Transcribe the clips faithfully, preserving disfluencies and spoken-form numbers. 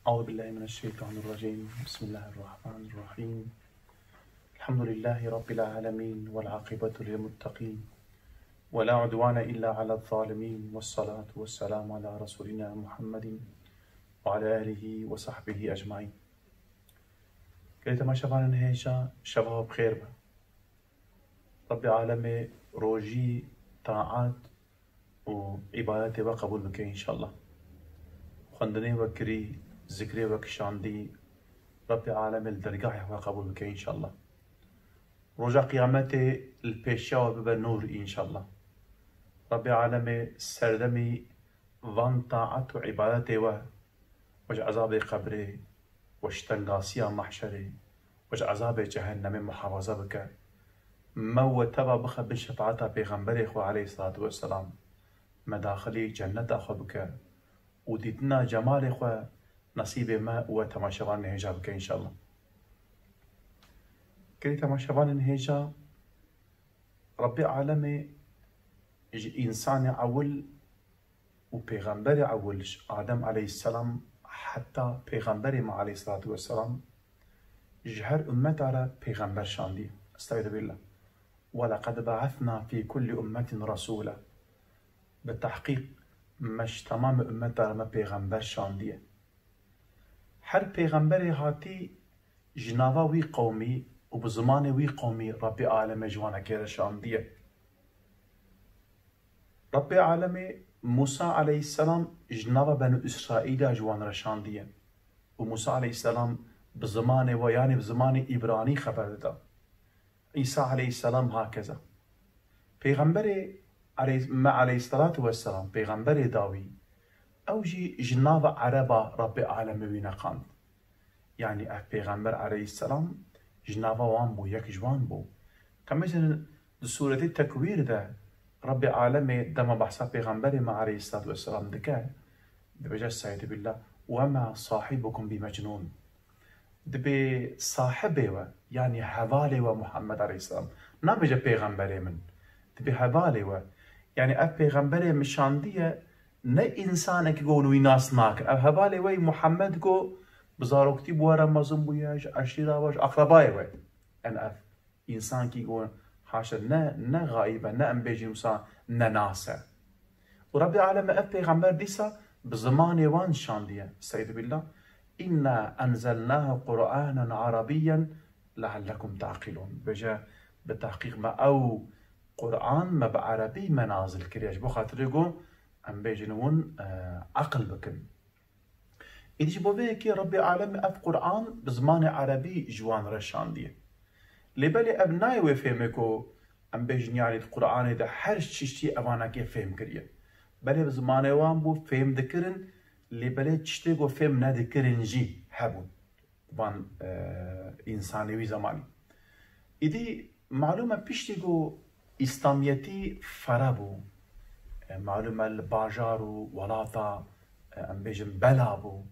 أعوذ بالله من الشيطان الرجيم. بسم الله الرحمن الرحيم. الحمد لله رب العالمين والعاقبة للمتقين ولا عدوان إلا على الظالمين والصلاة والسلام على رسولنا محمد وعلى آله وصحبه أجمعين. Gelê temaşevanên hêja, şeva we bi xêr be. Rabbê Alemê rojî, taat û îbadetê we qebûl bike înşallah. Xwendinê we kirî, zikrê we kişandî, Rabbê Alemê li dergahê xwe qebûl bike înşallah. Roja Qiyametê li pêşiya we bibe nûr înşallah. Rabbê Alemê serdemî van taat û îbadetê we, we ji ezabê qebrê, we ji tengasiya mahşerê, we ji ezabê cehennemê muhafaza bike. Me û we teva bixe bin şefaeta Pêxemberê xwe aleyhissalatu vesselam. Me daxilî cenneta xwe bike û dîtina cemalê xwe nesîbê me û we temaşevanên hêja bike înşallah. Gelê temaşevanên hêja, Rabbê Alemê ji însanê ewil û pêxemberê ewil, ji Adem aleyhisselam heta pêxemberê me aleyhissalatu vesselam, ji her ummeta re pêxember şandiye. Estaizu billah. وَلَقَدْ بَعَثْنَا فِي كُلِّ أُمَّةٍ رَسُولًا. Bi tehqîq me ji temamê ummeta re me pêxember şandiye. Her pêxemberê hatî ji nava wî qewmî û bi zimanê wî qewmî Rabbê Alemê ji wan re kêre şandiye. Rabbê Alemê Musa aleyhisselam ji nava Benû Îsraîla ji wan re şandiye û Musa aleyhisselam bi zimanê we, yanî bi zimanê Îbranî xeber dida. Îsa aleyhisselam hakeza. Pêxemberê aleyh-, me aleyhisselatu vesselam, pêxemberê dawî, ew jî ji nava Ereba Rabbê Alemê wî neqand. Yanî ev pêxember aleyhisselam ji nava wan bû, yek ji wan bû. Ka mesela di sûretê Tekwîr de Rabbê Alemê dema behsa pêxemberê me aleyhisselatu vesselam dike, dibêje, Estaizu billah, وَمَا صَاحِبُكُمْ بِمَجْنُونَ. Dibê sahibê we, yanî hevalê we Muhammed aleyhisselam, nabêje pêxemberê min. Dibê hevalê we. Yanî ev pêxemberê min şandiye, ne însanekî ku hûn wî nas nakin. Ev hevalê we yî Muhammed ku bi zaroktî bi we re mezin bûye, ji eşîra we, ji akrabayê we. Yanî ev însankî ku haşa ne, ne xayib e, ne em bêjin wisa nenas e. Û Rabbê Alemê ev pêxember dîsa bi zimanê wan şandiye. Estaizu billah. إِنَّا أَنْزَلْنَاهُ قُرْآنًا عَرَبِيًّا لَعَلَّكُمْ تَعْقِلُونَ. Bêje, bi tehqîq me ew Qur'an me bi erebî me nazil kiriye. Ji bo xatirê ku em bêjin hûn, e, aqil bikin. Êdî ji bo vê yekê Rabbê Alemê ev Qur'an bi zimanê erebî ji wan re şandiye. Lê belê ev nayê wê fêmê ku em bêjin, yanî di Qur'anê de her tiştî evanekê fêm kiriye. Belê bi zimanê wan bû, fêm dikirin, lê belê tiştê ku fêm nedikirin jî hebûn. Van, e, însanê wî zemanî. Îdî malûm e piştî ku Îslamiyetî fere bû, e, malûm e li bajar û welata, e, em bêjin bela bû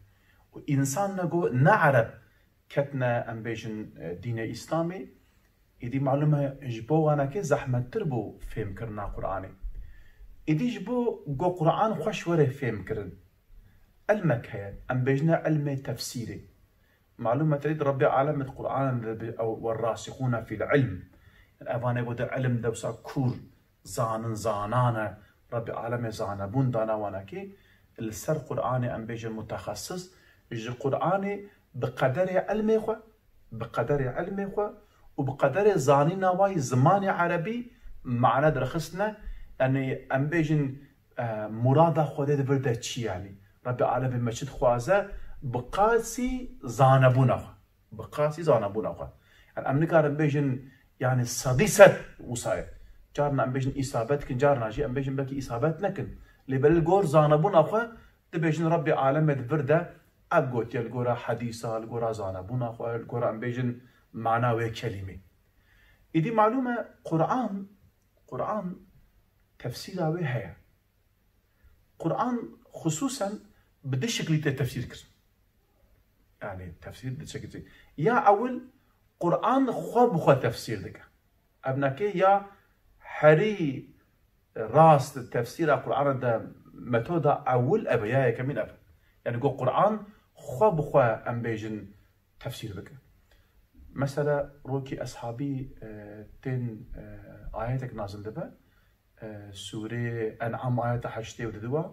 û însan ne ku ne ereb ketine, em bêjin, e, dînê Îslamê, îdî malûm e ji bo wanekê zehmettir bû fêmkirina Qur'anê. Îdî ji bo ku Qur'an xweş were fêmkirin, ilmek heye, em bêjine ilmê tefsîrê. Malûm e te dît Rabbê Alemê di Qur'anê de dibê ew والراسخون في العلم. Yanî evanê ku di ilm de wisa kûr, zanin, zanan e, Rabbê Alemê zanebûn dana wanekê, li ser Qur'anê em bêjin mutexesis, ji Qur'anê bi qederê ilmê xwe, bi qederê ilmê xwe û bi qederê zanîna wayî zimanê erebî mane derxistine, yanî em bêjin, e, murada Xwedê di vir de çi ye, yanî Rabbê Alemê me çi dixwaze, bi qasî zanebûna xwe. Bi qasî zanebûna xwe. Yanî em nikarin bêjin, yanî sedî sed wisa ye. Carna em bêjin îsabet dikin, carna jî em bêjin belkî îsabet nekin. Lê belê li gor zanebûna xwe dibêjin Rabbê Alemê di vir de ev gotiye li gora hedîsa, li gora zanebûna xwe, li gora em bêjin mana wê kelîmê. Îdî malûm e Qur'an, Qur'an tefsîra wê heye. Qur'an xusûsen bi du şiklî tê tefsîr kirin. Yanî tefsîr du şiklî. Ya ewil Qur'an xwe bi xwe tefsîr dike. Ev neke ya herî rast tefsîra Qur'anê de metoda ewil ev e, ya yekemîn ev e. Yanî ku Qur'an xwe bi xwe em bêjin tefsîr bike. Mesela rokî eshabî, e, tên, e, ayetek nazil dibe, e, Sûrê En'am ayeta heştê û diduwa,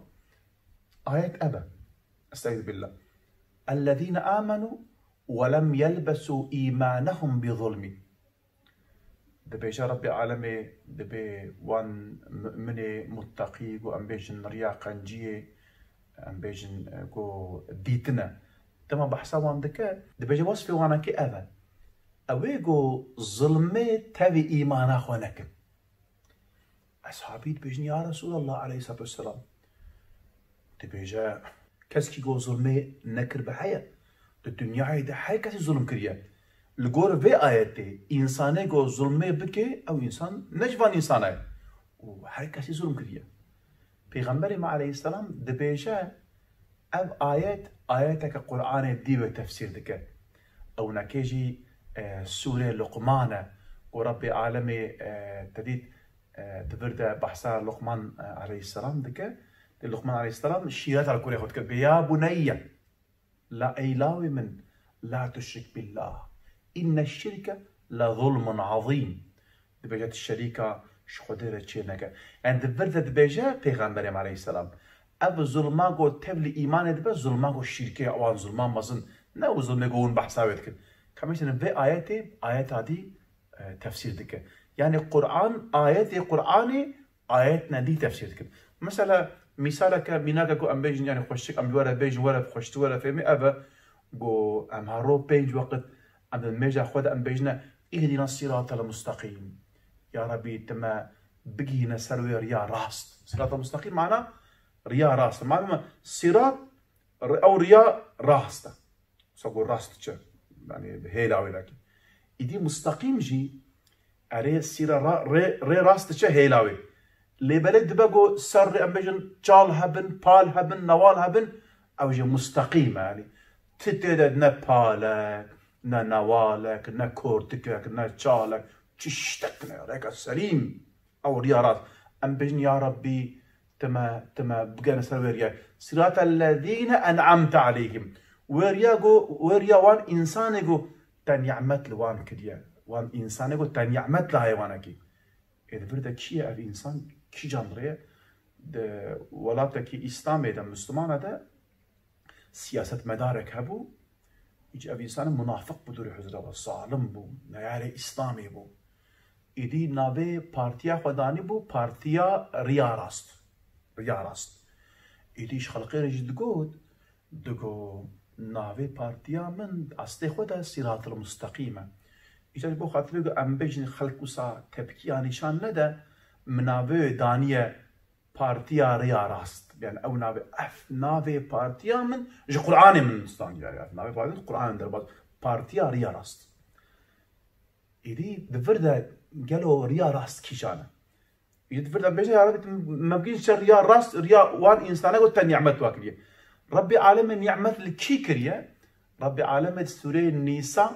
ayet ev e. Estaizu billah. Ellezîne amenu ve lem yelbesû îmanehum bi zulmî. Dibêje Rebbê alemê, dibê wan mu'minê, muttaqî, ku em bêjin riya qenciyê, em bêjin, e, ku dîtine. Dema behsa wan dike, dibêje wesfê wanakê ev e. Ew ê ku zulmê tevî îmana xwe nekin. Eshabî dibêjin, ya Resulallah aleyhissalatu vesselam. Dibêje, keskî ku zulmê nekiribe heye. Di dinyayê de her kesî zulm kiriye. Li gor vê ayetê, însanê ku zulmê bike, ew însan ne ji van însana ye. Û her kesî zulm kiriye. Pêxemberê me aleyhisselam dibêje, ev ayet, ayeteke Qur'anê dî wê tefsîr dike. Ewnekê jî, e, Sûrê Luqman e. Ku Rebbê alemê, e, te dît, e, di vir de behsa Luqman, e, aleyhisselam dike. Di Luqman aleyhisselam şîreta li kurê xwe dike. Bê ya buneyye, la ey lawê min, la tuşrik billah. Inne şirke la zulmun azîm. Dibêje tu şerîka ji Xwedê re çê neke. Yani di vir de dibêje Pêxemberê me aleyhisselam. Ev zulma ku tevlî îmanê dibe, zulma ku şirkê, wan zulma mezin. Ne ew zulmê ku hûn behsa wê dikin. Ka mesela vê ayetê, ayeta dî e, tefsîr dike. Yani Qur'an, ayetê Qur'anê ayetine dî tefsîr dikin. Mesela, mîsaleke, mînake ku em bêjin, yani xweşik, em were bêjin, were xweşik, were fêmî, ev e, ku em her roj pênc weqit, em di mêja xwe de em bêjine, ihdina siratel mustaqîm. Ya Rebî, tu me bigihîne ser wê riya rast. Siratel mustaqîm mana riya rast. Malum e, sirat, ri-, ew riya rast e. Wisa ku rast diçe, yani bi hêla wê nakî. Îdî mustaqîm jî erê sîra ra-, rê, rê rast diçe hêla wê. Lê belê dibe ku ser rê em bêjin çal hebin, pal hebin, newal hebin, ew jî mustaqîm e, yani. Ti tê de ne palek, ne newalek, ne kortikek, ne çalek, çi ştek ne, rêka selîm. Ew riya rast. Em bêjin, ya Rabbî, tu me, tu me bigene ser wê riyayê. Siratel lezîne en'amte aleyhim. Wê riya ku, wê riya wan însanê ku te nîmet li wan kiriye. Wan însanê ku te nîmet li heywanekî. Ê di vir de kî ye ev însan? Kîjan rê ye? Di welatekî Îslamê de, Mislimana de, siyasetmedarek hebû, îca ev însan munafiq bû, dûrî huzura ve, zalim bû, neyarê Îslamê bû. Îdî navê partiya xwe danî bû Partiya Riya Rast. Riya Rast. Îdî ji xelqê re jî digot, digot, navê partiya min astê xwe de Siratil Musteqîm e. Îca ji bo xatirê ku em bêjin xelk wisa tepkiya nîşan nede, min navê wê daniye Partiya Riya Rast. Yani ew navê, ev navê partiya min ji Qur'anê min standî. Yani ev navê partiya min Qur'anê derbas. Partiya Riya Rast. Îdî di vir de gelo riya rast kîjan e? Îdî di vir de bêje, ya Rebî, tu me bigihîn ser riya rast, riya wan însane ku te nîmet wa kiriye. Rebbê alemê nîmet li kî kiriye? Rebbê alemê di Sûreyê Nîsa,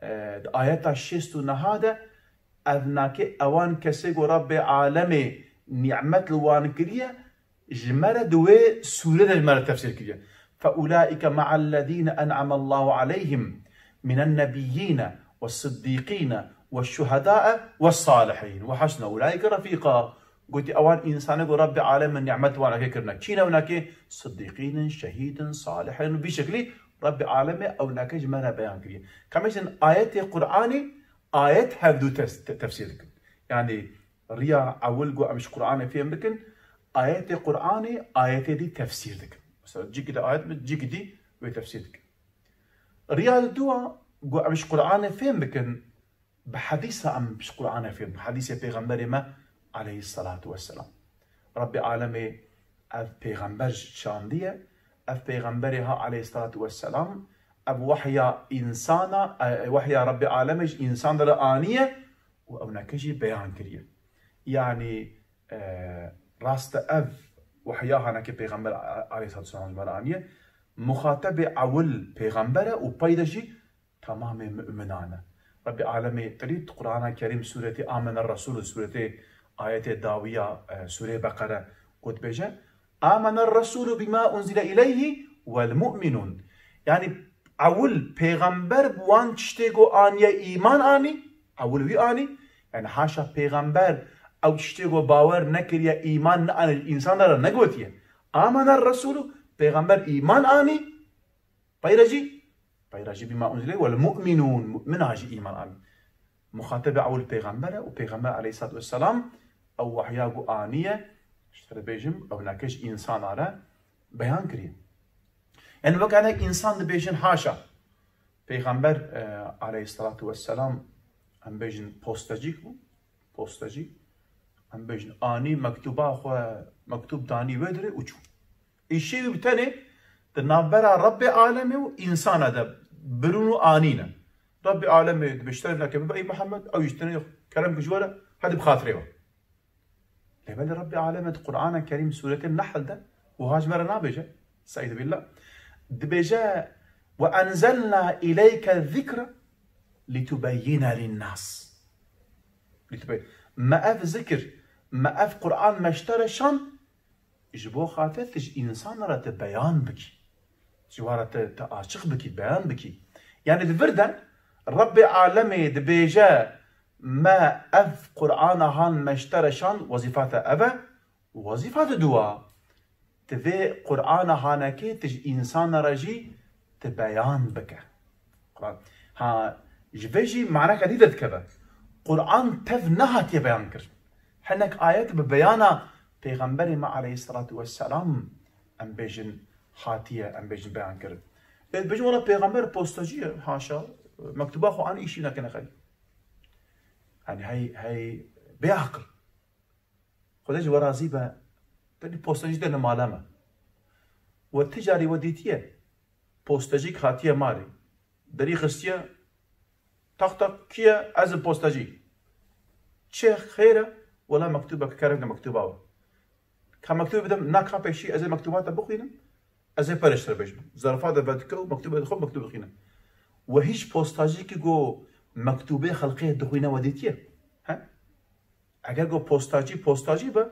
e, di ayeta şêst û neha de, ev nake ewan kesê ku Rabbê alemê nîmet li wan kiriye, ji me re di wê sûrê de ji me re tefsîr kiriye. Fe ulaîke ma'ellezîne en'amallahu aleyhim minen nebiyyîne wes-siddîqîne weş-şuhedâe wes-salihîn we hasune ulaîke refîqa. Gotî, ewan însanê ku Rabbê alemê nîmet wan nake kirine. Kî ne ewnakê? Siddîqîn in, şehîd in, salih in. Vî şeklî Rabbê alemê ewnake ji me re beyan kiriye. Ka em bêjin ayetê Qur'anê, ayet hevdu tes-, te-, tefsîr dikin. Yani riya ewil ku em ji Qur'anê fêm bikin, ayetê Qur'anê ayetê dî tefsîr dikin. Mesela cîkî de ayet bi cîkî dî wê tefsîr dikin. Riya di dû a ku em ji Qur'anê fêm bikin, bi hedîsa em ji Qur'anê fêm, bi hedîsê Pêxemberê me aleyhissalatu vesselam. Rebbê alemê ev pêxember şandiye, ev pêxemberê ha aleyhissalatu vesselam, ev wehya însana, e, wehya Rebbê alemê ji însan de re aniye û ewneke jî beyan kiriye. Yani, e, rast e ev wehya haneke pêxember a-, aleyhissalatu vesselam ji me re aniye, muxatebê ewil pêxember e û pey de jî temamê mu'minan e. Rebbê alemê te dît Qur'ana Kerîm sûretê Amener Resûl, sûretê ayetê dawiya, e, sûreyê Beqere ku dibêje, Amener Resûlu bima unzile ileyhi wel mu'minûn. Yani ewil pêxember bi wan tiştê ku aniye îman anî, ewil wî anî. Yani haşa pêxember ew tiştê ku bawer nekiriye, îman neanî, însanlara negotiye. Amene Resûlû, pêxember îman anî, peyre jî, peyre jî bîma unzile wel mu'minûn, mu'mina jî îman anî. Muxatebe ewil pêxember e û pêxember aleyhissalatu vesselam ew wahya ku aniye, ji te re bêjim, ew nake ji însana re beyan kiriye. Yani wek hinek însan dibêjin haşa. Pêxember, e, aleyhissalatu vesselam, em bêjin postacîk bû, postacî. Em bêjin anî mektuba xwe, mektub danî wê dirê û çû. Îşê wî bi tenê di navbera Rebbê alemê û însana de birûn û anî ne. Rebbê alemê dibê ji te re neke bibe ey Muhammed, ew jî tenê kerem ki ji we re, hadi bi xatirê we. Lê belê Rebbê alemê di Qur'ana Kerîm sûretê Nehl de wiha ji me re nabêje. Estaizu billah. Dibêje, "Ve enzelna ileyke zikre litubeyyine linnas." Litubeyyine. Me ev zikir, me ev Qur'an me ji te re şand, ji bo xatir tu ji însan re te beyan bikî. Ji wan re te, te açiq bikî, beyan bikî. Yani di vir de Rebbê alemê dibêje, me ev Qur'ana han me ji te re şand, wezîfa te ev e, wezîfa te dua. Tu vê Qur'ana hanekê tu ji însana re jî tu beyan bike. Qur'an. Ha, ji vê jî maneka dî derdikeve. Qur'an tev nehatiye beyan kir. Hinek ayet bi beyana Pêxemberê me aleyhissalatu vesselam, em bêjin, hatiye, em bêjin, beyan kirin. Ê, dibêjin, wela pêxember postacî ye, haşa, mektuba xwe an îşî nekine xelî. Yani hey, hey, bêaqil. Xwedê ji we razî be, tenê postacî de ne mala me. We ti carî we dîtiye, postacîk hatiye malê. Derî xistiye, tak tak, kî ye? Ez im postacî. Çi xêr e? Wela mektûbek kerem ke mektûba we. Ka mektûbê bidim, na ka pêşî ez ê mektûba te bixwînim, ez ê perê ji te re bêjim. Zerfa de vedike û mektûbê dixwe, mektûb dixwîne. We hîç postacîkî ku mektûbê xelkê dixwîne we dîtiye? He? Eger ku postacî, postacî be,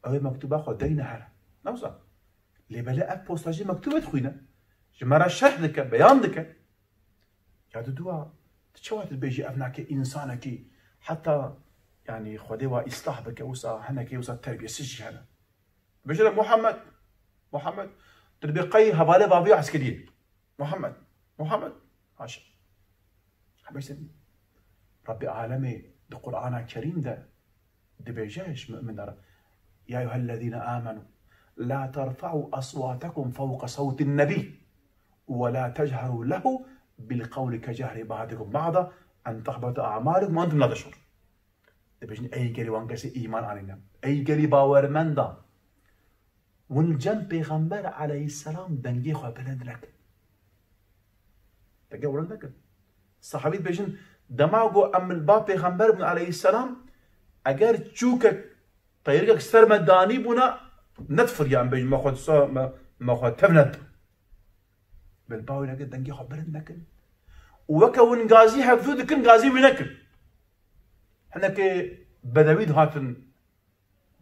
ew ê mektûba xwe deyne here. Ne wisa? Lê belê ev postacî mektûbê dixwîne. Ji me re şerh dike, beyan dike. Ya di dua, tu çawa tu dibêjî ev nake însanekî, heta, yanî, Xwedê wa îslah bike, wisa hinekê wisa terbiyesiz jî hene. Dibêje de Muhammed, Muhammed, tu dibê qey hevalê bavê eskeriyê. Muhammed, Muhammed, haşa. Hemî sen Rabbê alemê di Qur'ana Kerîm de dibêje ji mu'mindan re, "Ya eyyuhellezîne âmenû, la terfe'û eswâtekum fewqe sewtin nebî, we la techerû lehu bil qewli ke cehri ba'dikum ba'da, en tehbete a'malukum ve entum la teş'urûn." Dibêjin, ey gelî wan kesê îman anîne. Ey gelî bawermenda. Hûn li cem Pêxember aleyhisselam dengê xwe bilind nekin. Dengê xwe bilind nekin. Sahabî dibêjin, dema ku em li ba Pêxember bûn aleyhisselam, eger çûkek, teyrikek ser me danî bûna, nedifiriya em bêjin, me xwe disa, me, me xwe tev nedin. Bil ba wî nekin, dengê xwe bilind nekin. Û weke hûn gazî hevdû dikin, gazî wî nekin. Hinekê bedewî dihatin,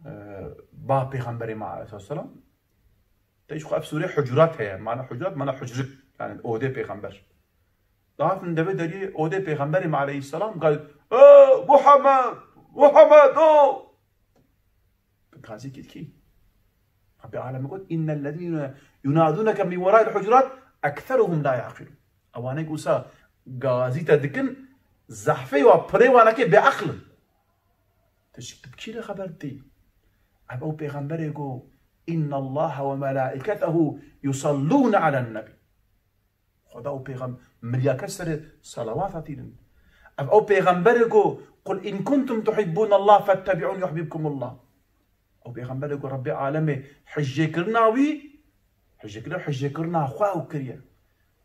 e, ba Pêxemberê me aleyhisselam. Te ji xwe ev sûrê Hucurat heye. Mana Hucurat, mana hucrik. Yani odê Pêxember. Dihatin devê deriyê odê Pêxemberê me aleyhisselam, gal, "Ê, Muhammed, Muhammed, o!" Gazî kî dikî? Rabbê alemê got, "Innellezîne yunadûneke min wera'il hucurat, ekseruhum la yaqilûn." Ewanê ku wisa gazî te dikin, zehfê wa, pirê wa neke, bêeqil in. Tu ji, tu bi kî re xeber didî? Ev ew pêxemberê ku, "Innallaha ve melâiketehu yusallûne alen nebî." Xweda û pêxem-, milyaket serê selawat hatînin. Ev ew pêxemberê ku, "Qul in kuntum tuhibbûnallah fettebi'ûn yuhbibkumullah." Ew pêxemberê ku Rebbê alemê hijêkirina wî, hijêkirina, hijêkirina xwe ew kiriye.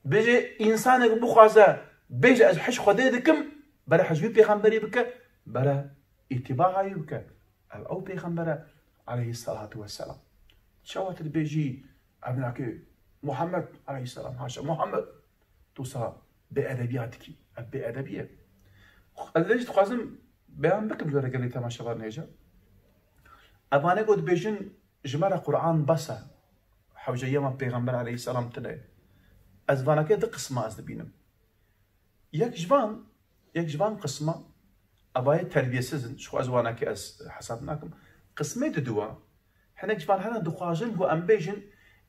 Bêje, însanek bixwaze, bêje, "Ez hij Xwedê dikim", bere hij wî pêxemberî bike, bere îtîbaha wî bike. Ev ew pêxember e, aleyhisselatu vesselam. Çawa tu dibêjî, ev nake Muhammed aleyhisselam, haşa Muhammed. Tu sa bêedebiyat dikî. Ev bêedebî ye. Ez vê jî dixwazim beyan bikim ji we re gelê temaşevan hêja. Evane ku dibêjin, "Ji me re Qur'an bes e. Hewceyê me Pêxember aleyhisselam tune ye." Ez vanakê di qisma ez dibînim. Yek ji van, yek ji van qisma, ebayê terbiyesiz in, ji xwe ez wanakê ez hesab nakim. Qismê diduwa, hinek ji van hene dixwazin ku em bêjin,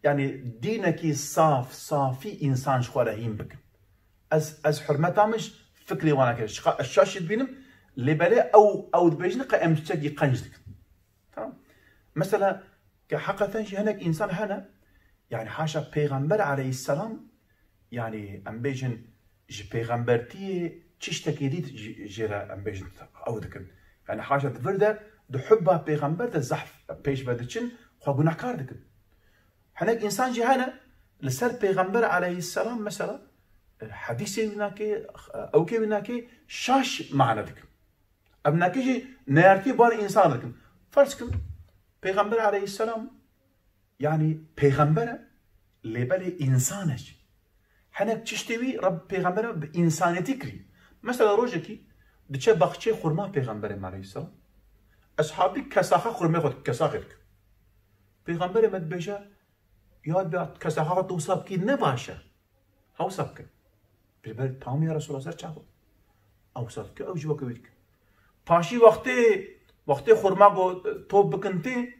yanî dînekî saf, safî însan ji xwe re hîn bikin. Ez, ez hurmeta min ji fikrê wanakê, ji qa ez şaş jî dibînim, lê belê ew, ew dibêjin qe em tiştekî qenc dikin. Tamam. Mesela, ke heqeten jî hinek însan hene, yani haşa Pêxember aleyhisselam, yani em bêjin ji pêxembertiyê çi ştekê dî ji-, jê re em bêjin ew dikin. Yani haşa di vir de, di hubba Pêxember de zehf pêş ve diçin, xwe gunehkar dikin. Hinek însan jî hene, li ser Pêxember aleyhisselam mesela, e, hedîsê wî nake, e, ewkê wî nake, şaş mane dikin. Em nake jî neyartî bar însan dikin. Ferz kim, Pêxember aleyhisselam, yani pêxember e, lê belê însan e jî. Hinek çiştê wî Reb pêxember e bi însaniyetî kirî. Mesela rojekî diçe baxçeyê xurma Pêxemberê me aleyhisselam. Eshabî kesaxa xurmê xwe dike, kesaxê dike. Pêxemberê me dibêje, ya Rabbi, kesaxa xwe tu wisa bikî ne baş e. Ha wisa bike. Pêxember, tamam ya Resulallah, ser çav. Ew wisa dike, ew jî weke wî dike. Paşî wextê, wextê xurma go top bikin tê,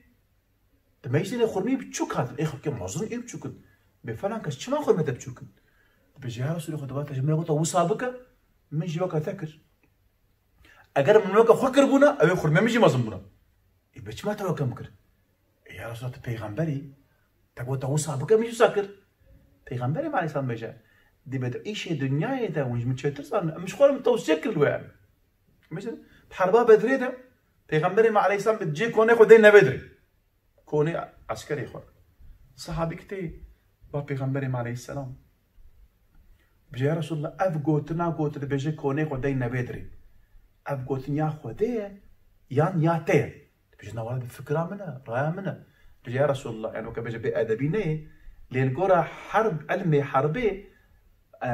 di meclisê xurmê biçûk hatin. Ê xelkê mezin ê biçûk in. Bê falan kes çima xurmê te biçûk in? Dibêje, ya Resulallah, Xwedê te ji min re gota wisa bike, min jî weke te kir. Eger min weke xwe kiribûna, ew ê xurmê min jî mezin bûna. Ê, be çima te weke min kir? Ê, ya Resulallah, tu pêxember î. Te got te wisa bike, min jî wisa kir. Pêxemberê me aleyhisselam bêje, dibê di îşê dinyayê de hûn ji min çêtir zanin, em ji xwe re min tewsiye kir li we. Mesela, di herba Bedrê de Pêxemberê me aleyhisselam bi cê konê xwe dey Nevêdirê. Konê eskerê xwe. Sahabî kitê ba Pêxemberê me aleyhisselam. Bije, ya Resulallah, ev gotina got dibêje konê xwe dey Nevêdirê. Ev gotin ya Xwedê ye, yan ya te ye. Dibêje, na wala bi fikra min e, raya min e. Dibêje, ya Resulallah, yani weke bêje bê edebî neyê. Lê li gora herb, ilmê herbê, e,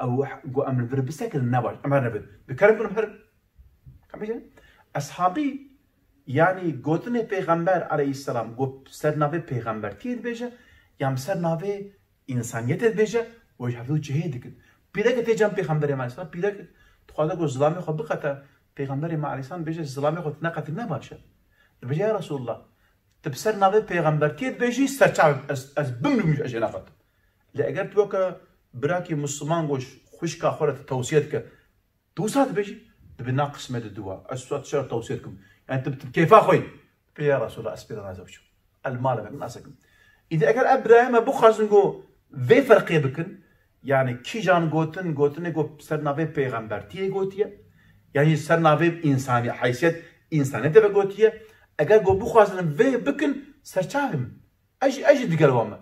ew go em li vir bisekin ne baş. Em her nebin. Bi kerem kun em herin. Kabî? Eshabî, yani gotinê Pêxember aleyhisselam, got ser navê pêxembertiyê dibêje, yan ser navê însaniyetê dibêje, û ji hevdû cihê dikin. Pîreke tê cem Pêxemberê me aleyhisselam, pîrek dixwaze ku zilamê xwe biqete, Pêxemberê me aleyhisselam dibêje, zilamê xwe tu neqetî ne baş e. Dibêje, ya Resulallah, tu bi ser navê pêxembertiyê dibêjî, serçavê ez, ez bimrim ez jê neqetim. Lê eger tu weke birakî Misliman go xwişka xwe re tu tewsiye dike, tu wisa dibêjî, dibe na qismê diduwa. Ez wisa tu şer tewsiye dikim. Yani tu, tu bi kêfa xwe yî. Pê ya Resulallah, ez pê re naze biçim. El male bek nasekim. Îdî eger ev birayê me bixwazin ku vê ferqê bikin, yani kîjan gotin, gotinê ku ser navê pêxembertiyê gotiye, yani ser navê însanî, heysiyet însaniyetê ve gotiye, eger ku bixwazin vê bikin, serçavê min. Ez jî, ez jî digel wan me.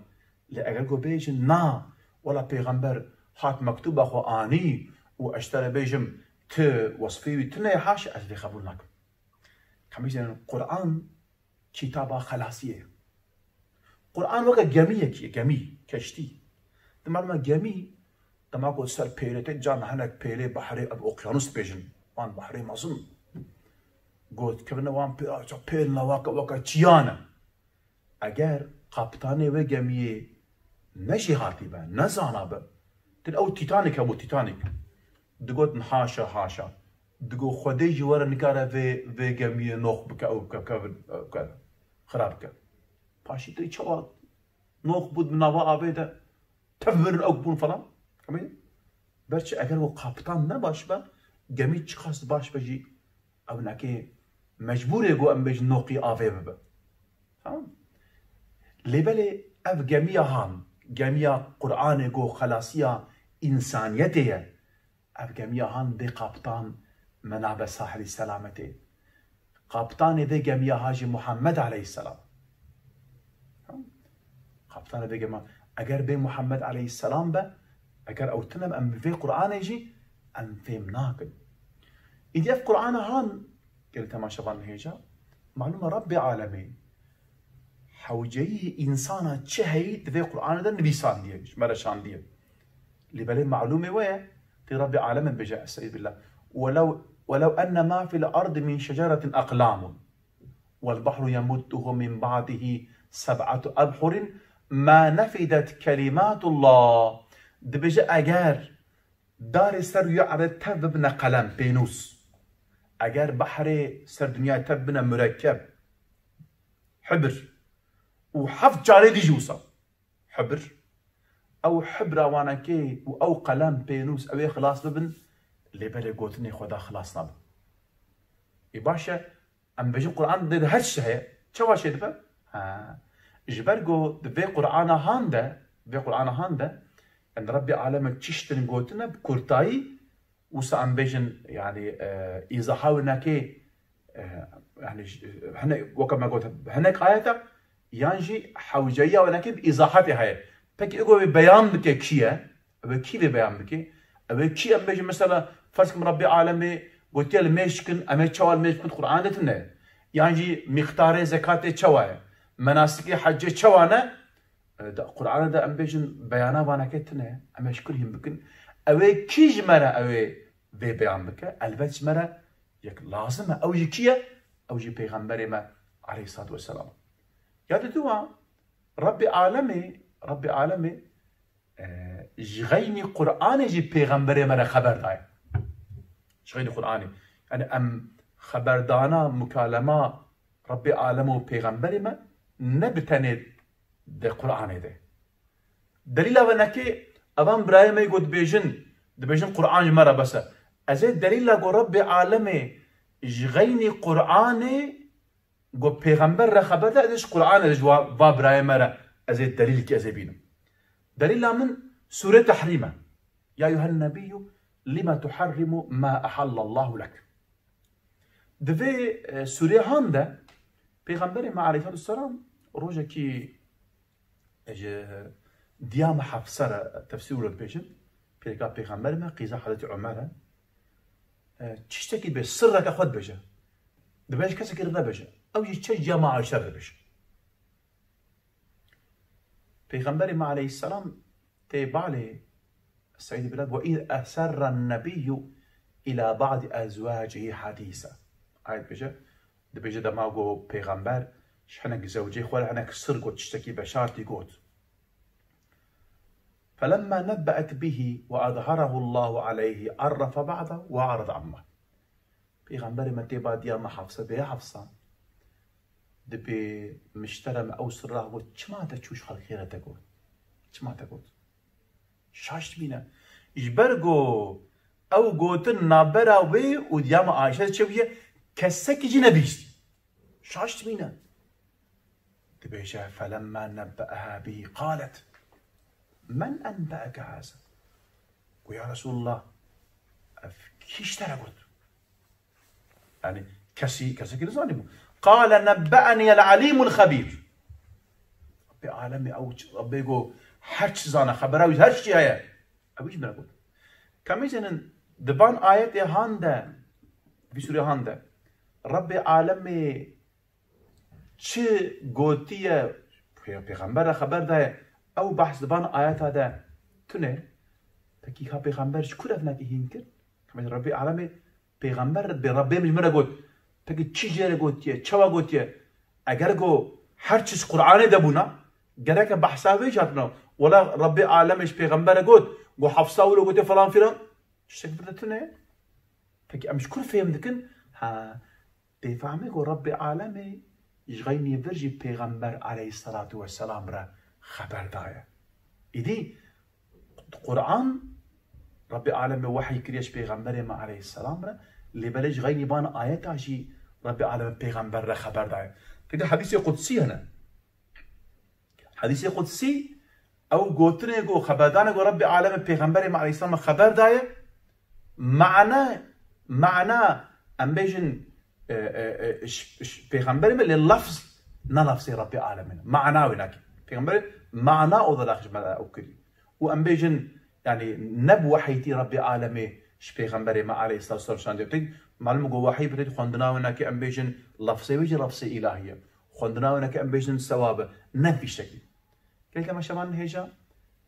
Lê eger ku bêjin, na, wela pêxember hat mektuba xwe anî û ez ji te re bêjim, tu wesfê wî tune ye, haşa, ez vê qebûl nakim. Ka bêjin, Quran kitaba xelasiyê ye. Quran weke gemiyekî ye, gemî, keştî. Di maluma gemî, dema ku ser pêlê tê, can hinek pêlê behrê, ev okyanus dibêjin, wan behrê mezin. Got, kevine wan pê, pêl ne weke, weke çiyan e. Eger kaptanê wê gemiyê ne jêhatî be, ne zana be, din ew Titanic hebû, Titanic. Digotin, haşa, haşa. Digot, Xwedê jî were nikare vê, vê gemiyê nox bike, ew bike, bike, bike, bike, xirab bike. Paşî tê çawa nox bû di nava avê de, tev mirin ew bûn falan. Em ê, berçi eger o kaptan ne baş be, gemî çiqas baş be jî, ew neke mecbûr e ku em bêjin noqî avê bibe. Tamam? Lê belê ev gemiya han, gemiya Qur'anê ku xelasiya însaniyetê ye. Ev gemiya han bê kaptan me nabe sahilî selametê. Kaptanê vê gemiya ha jî Muhammed aleyhisselam. Kaptanê vê gemiya, eger bê Muhammed aleyhisselam be, eger ew tune be, em bi vê Qur'anê jî em fêm nakin. Îdî ev Qur'ana han, gelî temaşevan hêja, malûm e Rabbê alemê hewceyî însana çi heyî di vê Qur'anê de nivîsandiye, ji me re şandiye. Lê belê malûmê we ye, tê Rabbê alemê dibêje, estaizu billah. Welew, welew enne ma fil ardi min şeceratin aqlamun. Wal bahru yemudduhu min ba'dihi seb'atu ebhurin ma nefidet kelimatullah. Dibêje eger darê ser rûya erdê tev bibine qelem, pênûs, eger behrê ser dinyayê tev bibine murekkeb, hibir, û heft carê dî jî wisa hibir, ew hibra wanekê û ew qelem, pênûs, ew ê xilas bibin, lê belê gotinê Xweda xilas nabin. Ê baş e, em bêjin Quran de, de her tişt heye. Çawa çêdibe? Ha. Ji ber ku di vê Qur'ana han de, vê Qur'ana han de, yani Rebbê Alemê çi tiştin gotine bi kurtayî, wisa em bêjin, yani, e, îzaha winekê, e, yani, j-, hinek, weke me got, hinek ayeta, yan jî hewceyiya winekê bi îzahatê heye. Peki, ego wê beyan bike kî ye? Ew ê kî vê beyan bike? Ew ê kî, em bêjin, mesela, ferz kim Rebbê Alemê gotiye li mêj kin, em ê çawa li mêj bikin, Qur'an de tune. Yan jî mîqdarê zekatê çawa ye? Menasikê hecê çawa ne? E, da, Qur'anê de em bêjin beyana vanekê tune. Em ê ji kur hîn bikin? Ew ê kî ji me re ew ê vê beyan bike? Elbet ji me re yek lazim e. Ew jî kî ye? Ew jî Pêxemberê me aleyhissalatu vesselam. Ya diduwa, Rebbê Alemê, Rebbê Alemê e, ji xeynî Qur'anê jî Pêxemberê me re xeber daye. Ji xeynî Qur'anê. Yani em xeberdana, mukalema Rebbê Alem û Pêxemberê me ne bi tenê di Qur'anê de. Delîla venekê evan birayê me got dibêjin, dibêjin Qur'an ji me re bes e. Ez ê delîla ku Rebbê Alemê ji xeynî Qur'anê got Pêxember re xeber da, ez ê ji Qur'anê de ji wa, va birayê me re ez ê delîlkî ez ê bînim. Delîla min sûre Tehrîm e. Ya eyyuhen nebiyyu lime tuharrimu ma ehallallahu lek. Di vê, e, sûrê han de Pêxemberê me aleyhissalatu vesselam rojekî ji diya me Hefse re tefsîr wilo dibêjin. Pêrika Pêxemberê me, qîza Hezretî Omer e. E, tiştekî dibê, sirreke xwe dibêje. Dibêje kesekî re nebêje. Ew jî çe diya me Ayşe re dibêje. Pêxemberê me aleyhisselam tê balê Seîd Bilal, "Ve iz eserren nebiyyu ila ba'di ezwacihî hadîse." Ayet dibêje, dibêje dema ku Pêxember ji hinek zewcê xwe re hinek sir got, tiştekî veşartî got. "Felemma nebbe'et bihî ve azharahu Allahu aleyhî arrafe ba'da ve a'rada amma." Pêxemberê me tê ba diya me Hefse, bê Hefsa, dibê miştere me ew sirra got, çima te çû ji xelkê re te got? Çima te got? Şaş dimîne. Ji ber ku ew gotin navbera wê û diya me Ayşe çêbûye, kesekî jî nebihîstî. Şaş dimîne. Dibêje, "Felemma nebbe'eha bihî qalet, men enbe'eke haza?" Got, "Ya Resulullah, ev kî ji te re got?" Yani kesî, kesekî nizanîbû. "Qale nebbe'eniyel alîmul xebîr." Rabbê alemê ew, Rabbê got, her çi zane, xebera wî her çi heye. Ew jî min re got. Ka em bêjin di van ayetê han de, vî sûrê han de, Rabbê alemê çi gotiye, pê-, pêxember re xeber daye, ew behs di van ayeta de tune. Pekî ka pêxember ji ku re vinekî hîn kir? Ka em bêjin Rabbê alemê pêxember re dibê, Rabbê min ji min re got. Pekî çi jê re gotiye, çawa gotiye? Eger got her çi ji Qur'anê de bûna, gereke behsa wê jî hatibûna. Wela Rabbê alemê ji pêxember re got, got Hefsa wilo gotiye falan filan. Tiştek vir de tune ye. Pekî em ji kur fêm dikin? Ha, tê fehmê ku Rabbê alemê ji xeynî vir jî Pêxember aleyhisselatu vesselam re xeber daye. Îdî Qur'an Rabbê alemê wehy kiriye ji Pêxemberê me aleyhisselam re, lê belê ji xeynî van ayeta jî Rabbê alemê Pêxember re xeber daye. Pekî hedîsê qudsî hene. Hedîsê qudsî, ew gotinê ku xeberdanê ku Rabbê alemê Pêxemberê me aleyhisselam xeber daye, mana, mana em bêjin, e, e, e, ş-, ş-, Pêxemberê me lê lafz, ne lafzê Rabbê alemê ne. Mana wê nakê. Pêxemberê mana olarak ji me ew kirî. Û em bêjin, yani ne bi wehîtî Rabbê alemê ji Pêxemberê me aleyhisselatu vesselam şandiye. Tek malum ku wehî bi tek xwendina wê nakê em bêjin lafzê wê jî lafzê îlahî ye. Xwendina wê neke em bêjin sewab e, ne vî şekilî. Gelek temaşevanên hêja,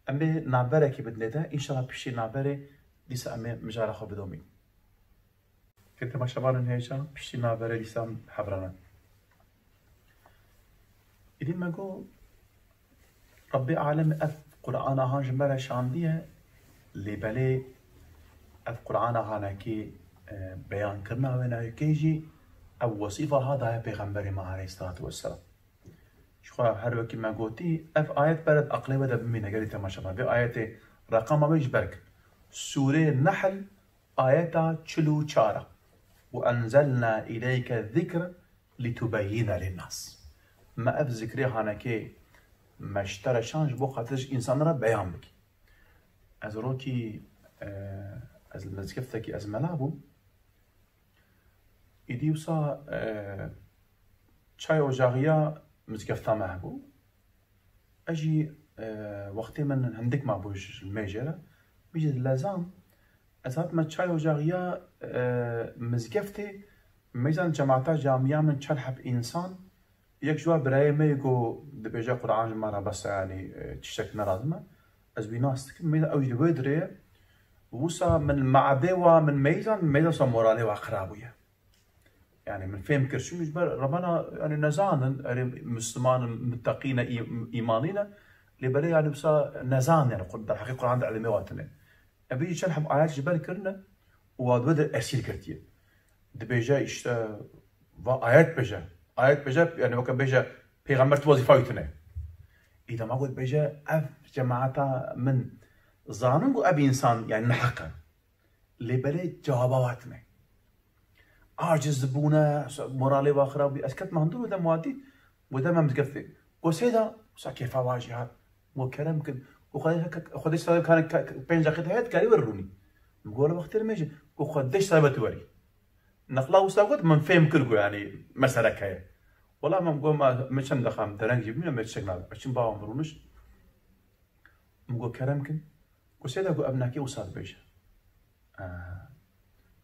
em ê navberekî bidinê de, înşallah piştî navberê dîsa em ê mijara xwe bidomîn. Gelek temaşevanên hêja, piştî navberê dîsa em hev re ne. Îdî me got, Rabbê alem ev Qur'ana han ji me re şandiye, Lê belê ev Qur'ana hanekê, e, beyankirina wê nayekê jî ev wesîfa ha daye Pêxemberê me aleyhisselatu vesselam. Ji xwe her wekî me gotî, ev ayet bere di aqlê we de bimîne, gelî temaşevan. Vê ayetê reqama wê ji ber kin. Sûrê Nehl, ayeta çil û çar a. "Ve enzelna ileyke zikr litubeyyine linnas." Me ev zikrê hanekê me ji te re şan ji bo xatir ji însanan re beyan bikî. Ez rokî, e, ez li mizgeftekî ez mela bûm. Îdî wisa, e, çay ocaxiya mizgefta me hebû. Ez jî, e, wextê min hindik mabû ji mêjê re. Min jî dilezand, ez hatime çay ocaxiya, e, mizgeftê, mêzan cemaata camiya min çend heb însan, yek ji wa birayê me yê got, dibêje Quran ji me re bes e, yanî, e, tiştek ne lazim e. Ez wî nas dikim, mêzan ew jî li wê dirê ye. Wisa min me'ebê wa, min mêzan, mêzan wisa moralê wa xira bûye. Yani min fêm kir, çimkî ji ber rebena, yani nezan in, erê Misliman in, muteqî ne, î-, îmanî ne, lê belê yani wisa nezan in, yani Qur-, derheqê Quran de ilimê wa tune. Ev jî çend heb ayet ji ber kirine û wa di wê de esîr girtiye. Dibêje işte, va ayet bêje, ayet bêje, yani weke bêje, Pêxember tu wezîfa wî tune. Îdî dema got bêje, ev cemaeta min zanin ku ev însan yani neheq e. Lê belê cewaba we tune. Aciz bûne, moralê we xirab bû. Ez ketime hundir û dem watî, û dem em digeftê. Go seyda, wisa kêfa we jî hat. Go kerem kin. Go Xwedê, Xwedê sabe kan, ka, ka, pênc deqîqe heye, dikarî were rûnî. Min go wele wextê mêje. Go Xwedê sabe tu werî. Nexla wisa got, min fêm kir go yani meselek heye. Wela min go ma, me çend deqa em dereng jî bîne, me çek nabe. Çim bawa min rûniş. Min go kerem kin. Go seyda go ev nakê wisa dibêje. Ee,